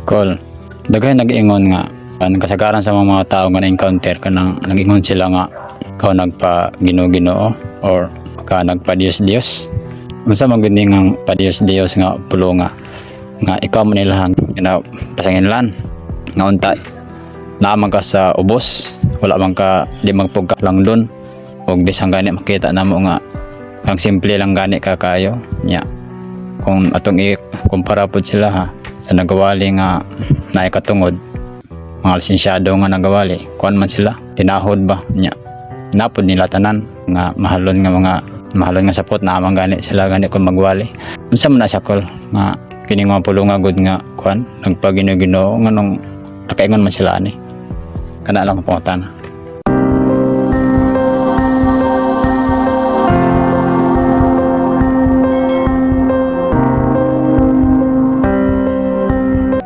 Kol, daghan nag-ingon nga ang kasagaran sa mga tao nga na-encounter kanang nag-ingon sila nga ikaw nagpa Ginoo-Ginoo or ka nagpa Dios Dios. Unsa man gud ni nga pa Dios Dios nga pulonga nga ikaw man ilahang gina pasanginlan nga unta naa man ka sa ubos, wala man ka, di magpugka lang doon, ug bisan gani makita namo nga ang simple lang gani ka kayo nya kung atong i-kumpara pod sila ha sa nagawali nga naay katungod, mga lisensyado nga nagawali, kuan man sila, tinahod ba nya, napod nila tanan nga mahalon nga mga mahalon nga sapot na amang gani sila gani kung magwali. Unsa man na siya, kol, nga kini nga pulunga gud nga kuan nagpagino-Ginoo, nganong nakaingon man sila ani? Kana lang ang pangutana.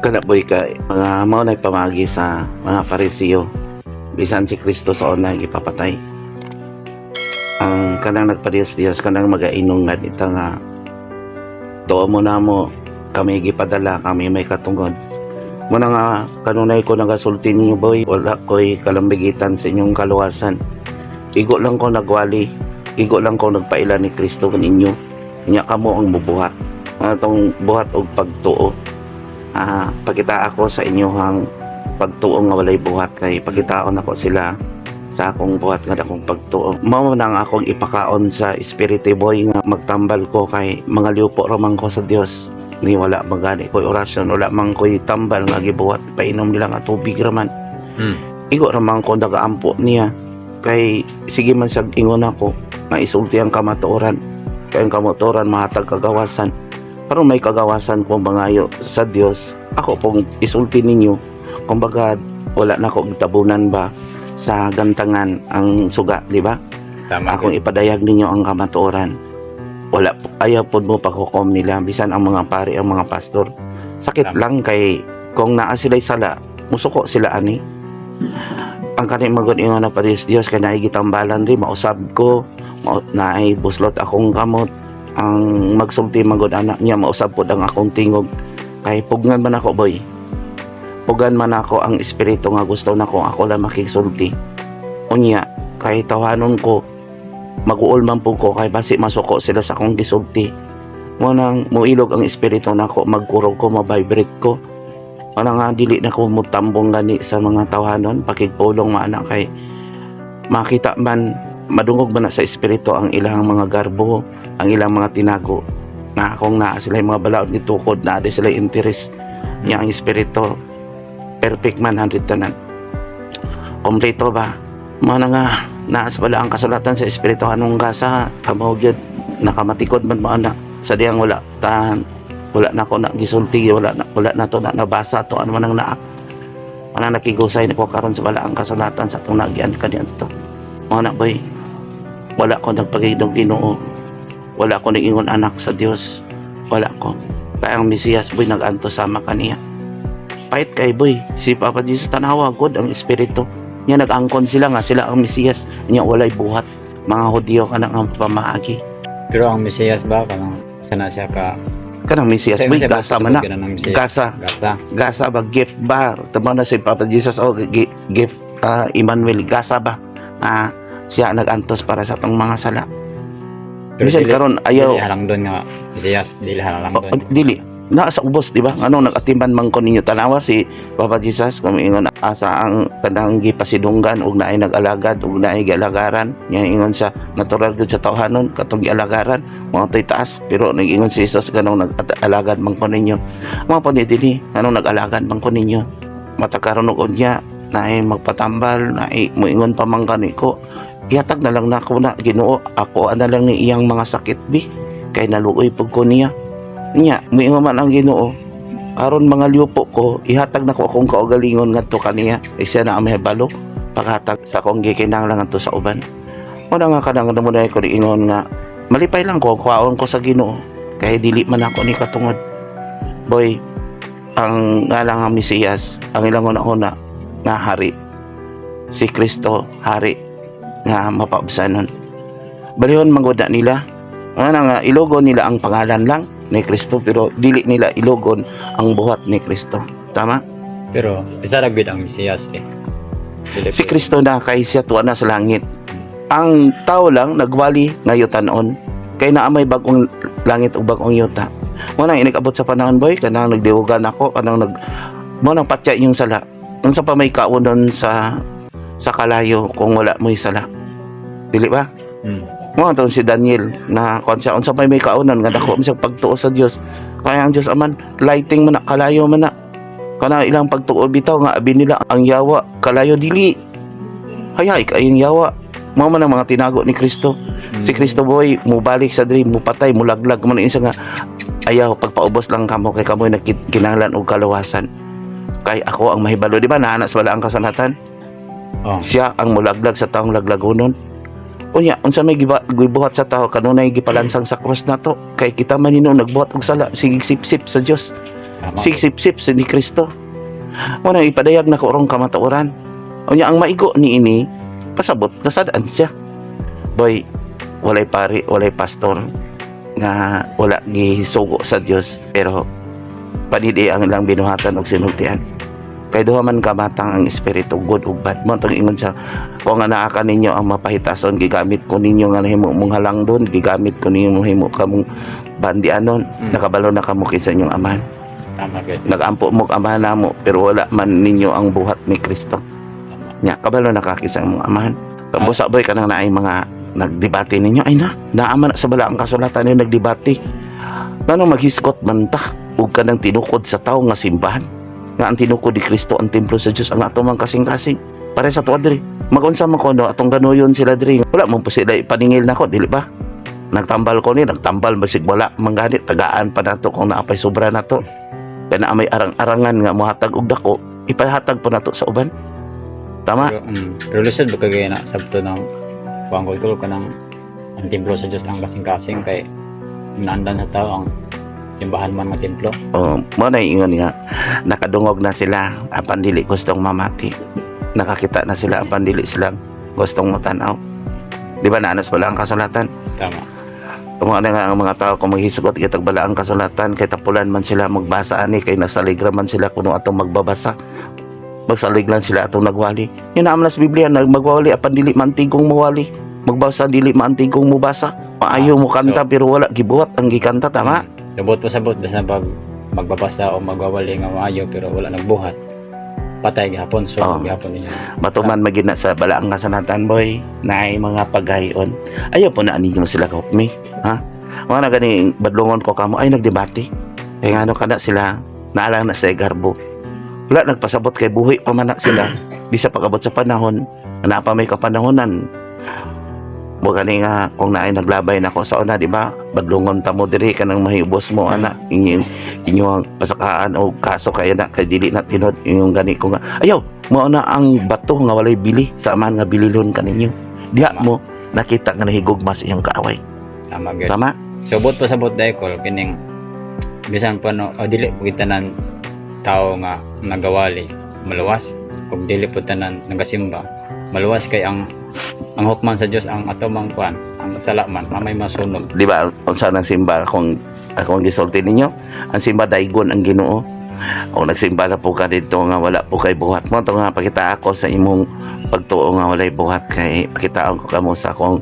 Kana, boy, ka mga mao na pamagi sa mga Pariseo. Bisan si Kristo sa una gipapatay. Ang kanang nagpadiyos Dios, kanang magainong nga ita nga tuo mo na mo kami gipadala, kami may katungod mo na nga kanunay ko nagasulti ninyo, boy, wala ko'y kalambigitan sa inyong kaluwasan. Igo lang ko nagwali, igo lang ko nagpaila ni Kristo ninyo. Nya kamo ang mubuhat atong buhat og pagtuo. Pakita ako sa inyohang pagtuo nga walay buhat, kay pakitaon ako sila sa akong buhat nga akong pagtuo. Mao na ang akong ipakaon sa espiritu, boy, nga magtambal ko kay mga liupo raman ko sa Dios. Ni wala magani ko'y orasyon, wala man ko'y tambal nga gibuhat, painom nila nga tubig raman. Igo raman ko nagaampo niya kay sige man sa ingon ako nga isulti ang kamatuoran, kay ang kamatuoran mahatag kagawasan. Pero may kagawasan kong mangayo sa Dios, ako pong isulti ninyo. Kumbaga wala na ko gitabunan ba sa gantangan ang suga, di ba? Tama. Akong ipadayag ninyo ang kamatuoran. Wala, ayaw pod mo paghukom nila, bisan ang mga pari, ang mga pastor. Sakit Tama. Lang kay kung naa sila'y sala, musuko sila ani. Ang kani magod ingon na paris Dios kay naay gitambalan ri, mausab ko, naay buslot akong kamot, ang magsulti magod anak niya, mausab pod ang akong tingog kay pugnan man ako, boy. Pugan man ako ang espiritu nga gusto nako ako lang makigsulti. Unya kay tawhanon ko, maguol man po ko kay basi masuko sila sa akong gisulti. Mo nang muilog ang espiritu nako, magkurog ko, ma-vibrate ko. Ana nga dili na ko mutambong gani sa mga tawhanon, pakigpulong maana kay makita man, madungog man na sa espiritu ang ilang mga garbo, ang ilang mga tinago. Na akong naa sila yung mga balaod ni tukod, naa di sila interest niya. Ang espiritu perfect man 100 tanan. Kompleto ba? Mo na nga naas wala ang kasulatan sa espiritu anong gasa kamo gyud nakamatikod man mo ana sa diyang wala ta, wala na ko na gisulti, wala na to na nabasa to, ano man ang naa ana nakigusay na ko karon sa wala ang kasulatan sa atong nagyan kaniadto. Mo na, boy, wala ko nagpagidong Ginoo, wala ko niingon anak sa Dios, wala ko. Kaya ang Mesiyas, boy, nag-anto sama kaniya. Pahit kay, boy, si Papa Jesus, tanawa god ang espiritu niya, nag-angkon sila nga sila ang Mesiyas niya, walay buhat. Mga Hudyo kana nga pamaagi. Pero ang Mesiyas ba, kanang sana siya ka Kanang Mesiyas, boy, gasa man na. Kanang Mesiyas. Gasa. Gasa. Gasa ba, gift ba? Tama na si Papa Jesus oh, gift, Emmanuel, gasa ba? Siya nag-antos para sa atong mga sala. Pero Bisan dili, karon ayaw dili halang doon nga Mesiyas, dili halang Oh, doon. dili na sa ubos, di ba? Ano nagatiman man ko ninyo, tanawa si Papa Jesus kung ingon asa ang kanang gipasidunggan ug naay nag-alagad ug naay gialagaran nya. Ingon sa natural gud sa tawhanon katong gialagaran mo to'y taas, pero nag-ingon si Jesus, ganong nag-alagad man ko ninyo, mga po ni dinhi, anong nag-alagad man ko ninyo. Matakaron og unya naay magpatambal, naay moingon pa man gani ko, ihatag na lang nako na Ginoo, ako ana lang ni iyang mga sakit bi kay naluoy pud ko niya. Nya muingon man ang Ginoo, aron mga liupo ko, ihatag nako akong kaugalingon ngadto kaniya kay siya na ang mahibalo paghatag sa akong gikinahanglan ngadto sa uban. Muna nga kanang mo ko ingon nga malipay lang ko, kuhaon ko sa Ginoo kay dili man ako ni katungod, boy. Ang ngalang ang Mesiyas, ang ilang una nga hari, si Kristo hari nga mapaubsanon, balihon man gud na nila. Nga nga ilogo nila ang pangalan lang ni Kristo, pero dili nila ilogon ang buhat ni Kristo. Tama? Pero isa ra gid ang Mesiyas eh. Dili Si Kristo na kay siya tuwa na sa langit. Ang tao lang nagwali ngayutanon kay naa may bag-ong langit ug bag-ong yuta. Mo nang inigabot sa panahon, boy, kanang nagdiwugan ako, kanang nag mo nang patya inyong sala. Unsa pa may kaunon sa kalayo kung wala mo'y sala? Dili ba? Mm. Mo atong si Daniel na kon siya unsa pa may kaunon nga dako man siya pagtuo sa Dios. Kaya ang Dios aman lighting man na kalayo man na. Kana ilang pagtuo bitaw nga abi nila ang yawa kalayo dili. Hayay kayong yawa. Mao man ang mga tinago ni Kristo. Si Kristo, boy, mubalik sa dream, mupatay, mulaglag man isa nga ayaw pagpaubos lang kamo kay kamoy nagkinahanglan og kaluwasan. Kay ako ang mahibalo, di ba? Naana sa wala ang kasulatan. Oh. Siya ang mulaglag sa taong laglagonon. Unya, unsa may gibuhat sa tao kanunay gipalansang sa krus nato kay kita man hinuon nagbuhat og sala, sige sip-sip sa Dios, Tama. sige sip-sip sa ni Kristo. Mo nang ipadayag na ko orong kamatuoran. Unya ang maigo niini pasabot nasad-an siya. Boy, walay pari, walay pastor nga wala gisugo sa Dios pero panidi ang ilang binuhatan og sinultian. Kay duha man kamatang ang espiritu, good ug bad. Mo tong ingon siya, kung nga naa ka ninyo ang mapahitason, gigamit ko ninyo nga nahimo mong halangdon, gigamit ko ninyo mahimo kamong bandianon. Nakabalo na kamo kinsa inyong amahan. Tama gid. Nagampo mo og amahan namo pero wala man ninyo ang buhat ni Kristo. Tama. Nya kabalo na ka kinsa imong amahan. Busa, boy, kanang naay mga nagdebate ninyo ay na naaman na sa balaang kasulatan ninyo nagdebate nganong maghiskot man ta ug kanang tinukod sa tawo nga simbahan nga ang tinukod ni Kristo ang templo sa Dios ang ato mang kasing-kasing pare sa tuwa diri magunsa man kono atong ganuyon sila diri wala man po sila ipaningil nako, dili ba? Nagtambal ko ni nagtambal basig wala man gani tagaan pa nato kung naapay sobra nato kay naa may arang-arangan nga mohatag og dako ipahatag po nato sa uban, tama? Pero lisod ba kagaya na sabto ng pangkol ko kanang ang templo sa Diyos ang kasing-kasing kay naandan sa tao ang simbahan man nga templo. Oh, mo na ingon nga nakadungog na sila apan dili gustong mamati. Nakakita na sila apan dili sila gustong motanaw. Di ba naanas wala ang kasulatan? Tama. Kung ano nga ang mga tao kung maghisgot kitag bala ang kasulatan kay tapulan man sila magbasa ani kay nasaligra man sila kuno atong magbabasa. Magsalig lang sila atong nagwali. Yun na sa Biblia nagmagwali apan dili mantigong mawali. Magbasa dili mantigong mubasa. Maayo mo kanta pero wala gibuhat ang gikanta, tama? Sabot pa sabot basta pag magbabasa o magwawali nga maayo pero wala nagbuhat. Patay gihapon so gihapon niya. Matuman magina sa balaang kasanatan, boy, naay mga paghayon ayaw po na ninyo sila kahukmi ha mga na gani badlongon ko kamo ay nagdebate kay ngano kada sila naalang na sa garbo wala nagpasabot kay buhi pa man na sila bisa pag-abot sa panahon na pa may kapanahonan mo gani nga kung naay naglabay nako sa una, di ba? Badlongon ta mo diri kanang mahibos mo ana inyo inyo ang pasakaan o kaso kaya na kay dili na tinod inyong gani ko nga ayaw mao na ang bato nga walay bili sa amahan nga bililon kaninyo diha mo nakita nga nahigugma sa iyong kaaway. Tama gyud. Tama. So bot pa sabot dai ko kining bisan pa no o dili po tanan tao nga nagawali maluwas ug dili po tanan nagasimba maluwas kay ang hukman sa Dios ang ato mang kuan ang sala man mamay masunog. Di ba unsa nang simba akong akong gisulti ninyo ang simba daigon ang Ginoo o nagsimba na po ka dito nga wala po kay buhat mo to nga pakita ako sa imong pagtuo nga walay buhat kay pakitaan ko kamo sa akong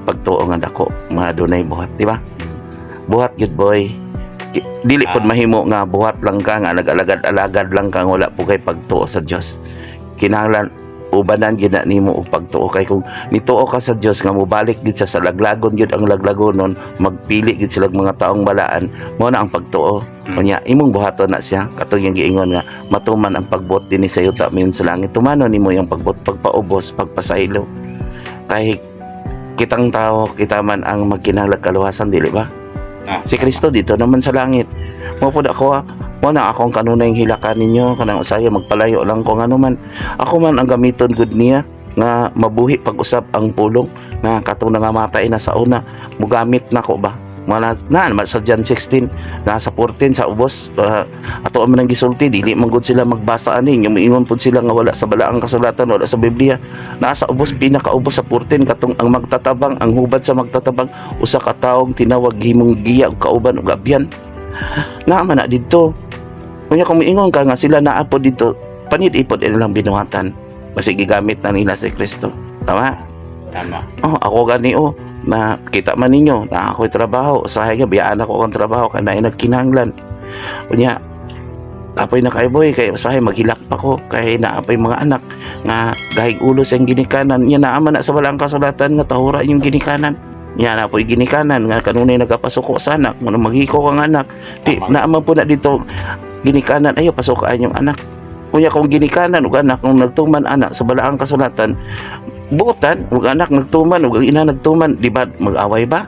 pagtuo nga dako mga dunay buhat, di ba? Buhat gyud, boy. Dili pod mahimo nga buhat lang ka nga nag-alagad-alagad lang ka nga wala po kay pagtuo sa Dios. Kinahanglan ubanan gyud na nimo og pagtuo kay kung nituo ka sa Dios nga mobalik gid sa laglagon gyud ang laglagonon magpili gid sila mga taong balaan mo na ang pagtuo. Unya imong buhaton na siya katong iyang giingon nga matuman ang pagbuot dinhi sa yuta mayon sa langit tumano nimo yung pagbuot pagpaubos pagpasaylo kay kitang tao kita man ang magkinahanglag kaluwasan, dili ba? Si Kristo dito naman sa langit. Mo pud ako ah. Mo na akong kanunay hilakan ninyo kanang usayo magpalayo lang ko ngano man. Ako man ang gamiton gud niya nga mabuhi pag-usap ang pulong nga katong nangamatay na sa una mugamit nako ba mga na, na sa John 16 nasa 14 sa ubos ato man ang gisulti dili man gud sila magbasa ani nya moingon pud sila nga wala sa balaang kasulatan wala sa Biblia nasa ubos pinakaubos sa 14 katong ang magtatabang ang hubad sa magtatabang usa ka taong tinawag himong giya og kauban og abyan naa man na didto. Unya kung miingon ka nga sila naa pod dito, panid ipod ilang binuhatan. Basi gigamit na nila si Kristo. Tama? Tama. Oh, ako gani, oh, na kita man ninyo na ako'y trabaho, usahay nga biyaan ako ang trabaho kay naay nagkinahanglan. Unya apoy nakaiboy kay usahay maghilak pa ko kay naa pay mga anak nga gahig ulo sa ginikanan niya. Naa man na sa balaang kasulatan nga tahura yung ginikanan niya. Na po'y ginikanan nga kanunay nagapasuko sa anak mo, maghiko kang anak di. Tama. Naa man po na dito ginikanan, ayo pasukaan yung anak. Unya kung ginikanan ug anak kung nagtuman anak sa balaang kasulatan, buotan ug anak nagtuman ug ang ina nagtuman, di ba mag-away ba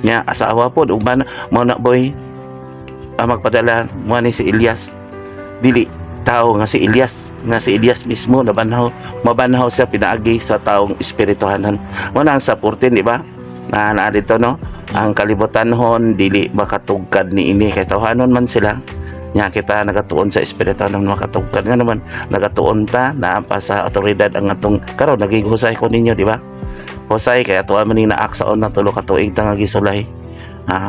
nya asawa pod ug bana mo na, boy? Ang magpadala mo ni si Elias, dili tao nga si Elias, nga si Elias mismo nabanhaw, mabanhaw siya pinaagi sa taong espirituhanon. Mo na ang sa 14, di ba, na naa dito, no? Ang kalibutanhon dili makatugkad ni ini kay tawhanon man sila. Nya kita nagatuon sa espirituhanon, makatugkad nga naman nagatuon ta, naa pa sa otoridad ang atong karon. Naging husay ko ninyo, di ba? Husay kay ato man ning naaksaon na 3 ka tuig ta nga gisulay.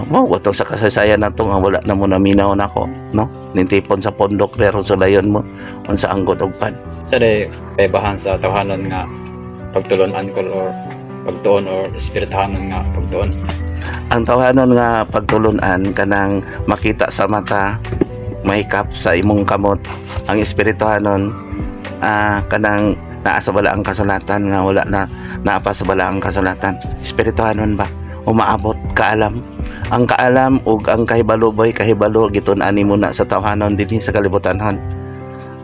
Mo ato sa kasaysayan nato nga wala na mo naminaw nako, no? Nintipon sa pondok pero sulayon mo unsa ang og pan. Sa day kaibahan sa tawhanon nga pagtulunan ko or pagtuon or espirituhanon nga pagtuon? Ang tawhanon nga pagtulunan, kanang makita sa mata, may cup sa imong kamot. Ang espirituhanon, kanang naa sa balaang kasulatan nga wala na, naa pa sa balaang kasulatan. Espirituhanon ba, umaabot kaalam. Ang kaalam ug ang kahibalo, boy, kahibalo gitun-an nimo na sa tawhanon dinhi sa kalibutanhon.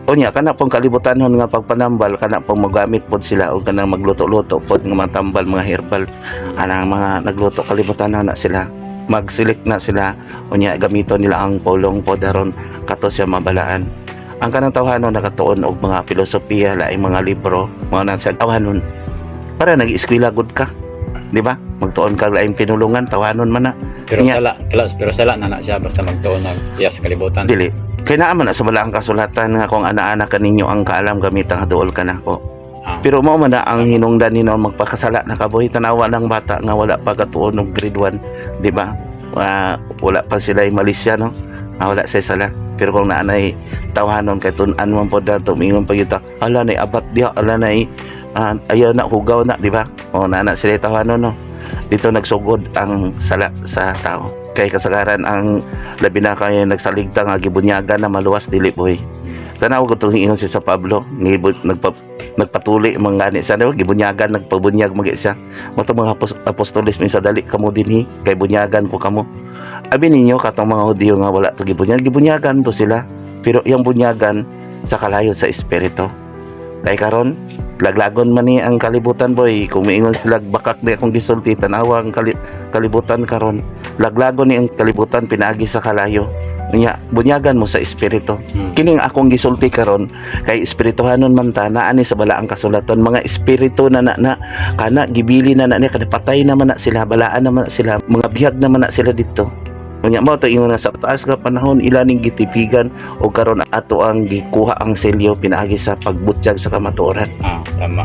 Unya kana pong kalibutanhon nga pagpanambal, kana pong magamit pod sila og kanang magluto-luto pod nga matambal, mga herbal anang mga nagluto, kalibutan na sila, magsilik na sila. Unya gamiton nila ang pulong pod aron kato siya mabalaan. Ang kanang tawhanon nakatuon og mga filosofiya, laing mga libro, mga nasa tawhanon, para nag-eskwela gud ka, di ba? Magtuon ka laing pinulungan, tawhanon man na. Pero Nya. sala, pero sala na na siya basta magtuon og iya sa kalibutan? Dili, kay naa man na sa balaang kasulatan nga kung ana-ana kaninyo ang kaalam, gamitang duol ka nako. Pero mao man na ang hinungdan nino, magpakasala na kabuhi. Tanawa ng bata nga wala pa katuon og grade 1, di ba? Wala pa sila malisya, no? Wala say sala. Pero kung naanay tawhanon kay tun-an man pod dato, mingon pa kita, ala nay abat diha, ala nay ayaw na, hugaw na, di ba? O naa na sila tawhanon, no? Dito nagsugod ang sala sa tao. Kay kasagaran ang labi na kay nagsaligta nga gibunyagan na maluwas, dili, boy. Tanaw ko itong ingon si sa Pablo, ngibot nagpatuli mga gani sa, diba? Gibunyagan, nagpabunyag magi siya. Mo mga apostolis minsa, "Dali kamo dinhi kay bunyagan ko kamo." Abi ninyo katong mga Hudiyo nga wala to gibunyag, gibunyagan to sila. Pero iyang bunyagan sa kalayo sa espiritu. Kay karon laglagon man ni ang kalibutan, boy. Kung miingon sila bakak di akong gisulti, tanawa ang kalibutan karon. Laglagon ni ang kalibutan pinaagi sa kalayo. Unya bunyagan mo sa espiritu. Kining akong gisulti karon kay espirituhanon man ta, naa ni sa balaang kasulatan, mga espiritu na na, na kana gibili na na niya, kada patay naman na sila, balaan naman na sila, mga bihag naman na sila dito. Unya mo to ingon nga sa taas nga panahon ila ning gitipigan o karon ato ang gikuha ang selyo pinaagi sa pagbutyag sa kamatuoran. Ah, tama.